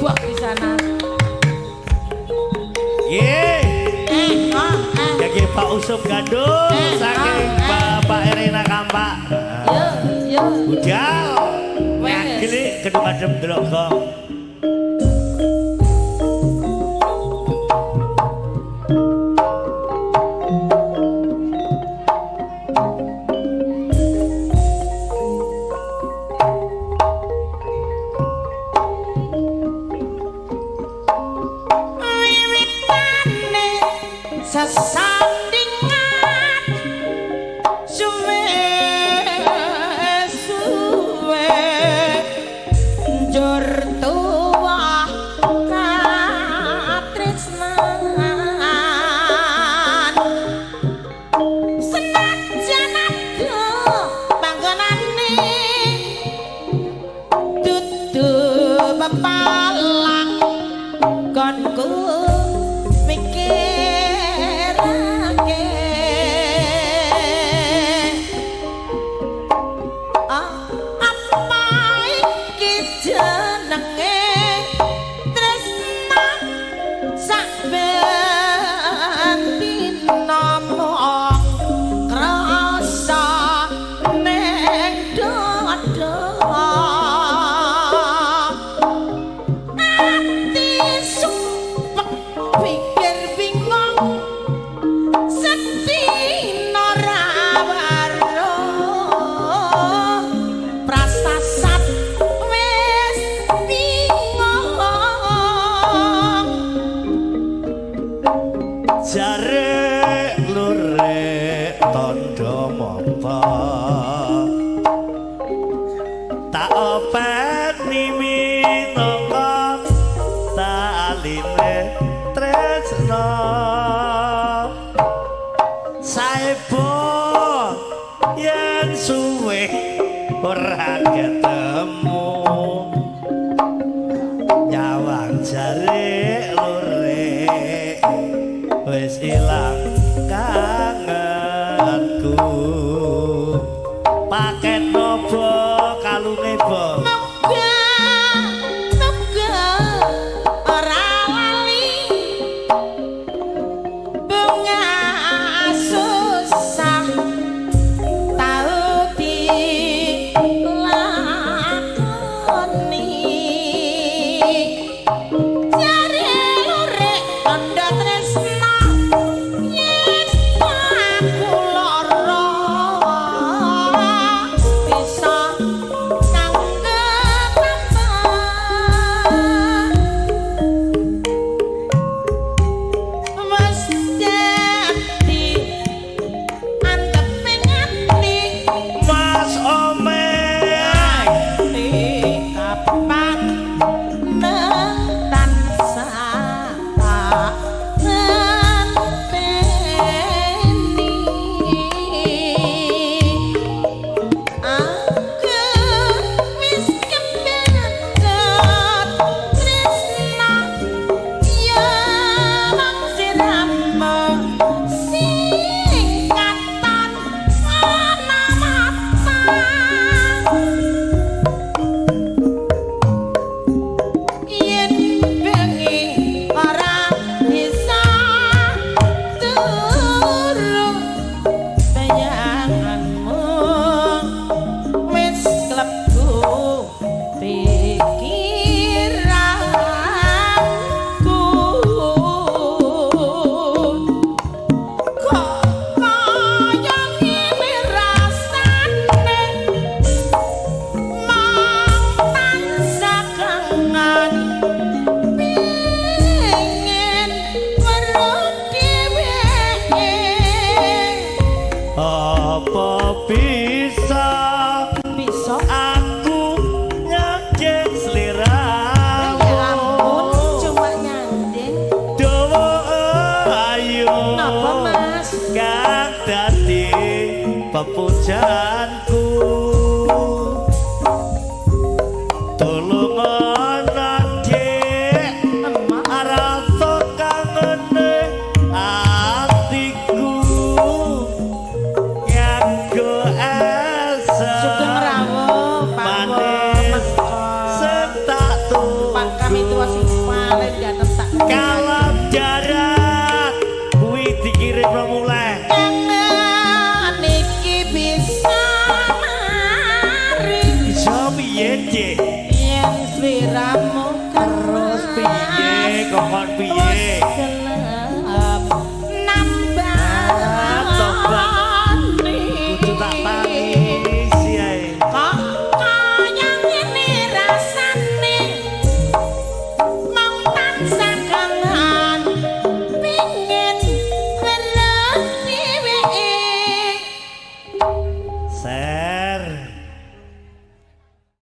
Heboh di sana. Nggih. Eh, oh, eh. Yagi Pak Usop Gandung saking Bapak Erina Kampak. Yo, yo. Budal. Wes. Ngagili gedung adem delok gong. Wiwitane sesandingan suwe suwe njur tuwa katresnan senajan adoh panggonane dudu pepalang konku mikirake. Ah, apa iki jenenge tresna sak ben dina mung krasa ning dada ati sumpek pikir bingung sedina ra weruh prasasat wis bingung. Jare lure tondo mata tak openi minangka taline tresna saebo yen suwe ora ketemu nyawang jare lure wis ilang kangenku paket nopo kalunge bo. Moga moga ora lali bunga susah tau dilakoni jare lure kandha tresna yen aku lara bisa kanggo tambah wis dadi anteping ati. Mas Omeng Ati kapan nang tansah tak ngenteni aku wis kebelet tresna ya mung siramu sing katon ana mata yen bengi ora bisa turu bayanganmu wis klebu pikiranku kok kaya ngene rasane mong tansah kangen pengen weruh dheweke. Apa bisa Bisa aku nyanding sliramu ya ampun cuma nyanding dawa ayu napa Mas kang dadi pepujanku tulung ana dik emak rasa kangene atiku nganggo esa sugeng rawuh Pak manis Mengko. sing tak Pak kami tua. Dikirim mulai. Kangen iki bisa mari. Iso piye, Dik? Yen sliramu Terus piye, kokon piye?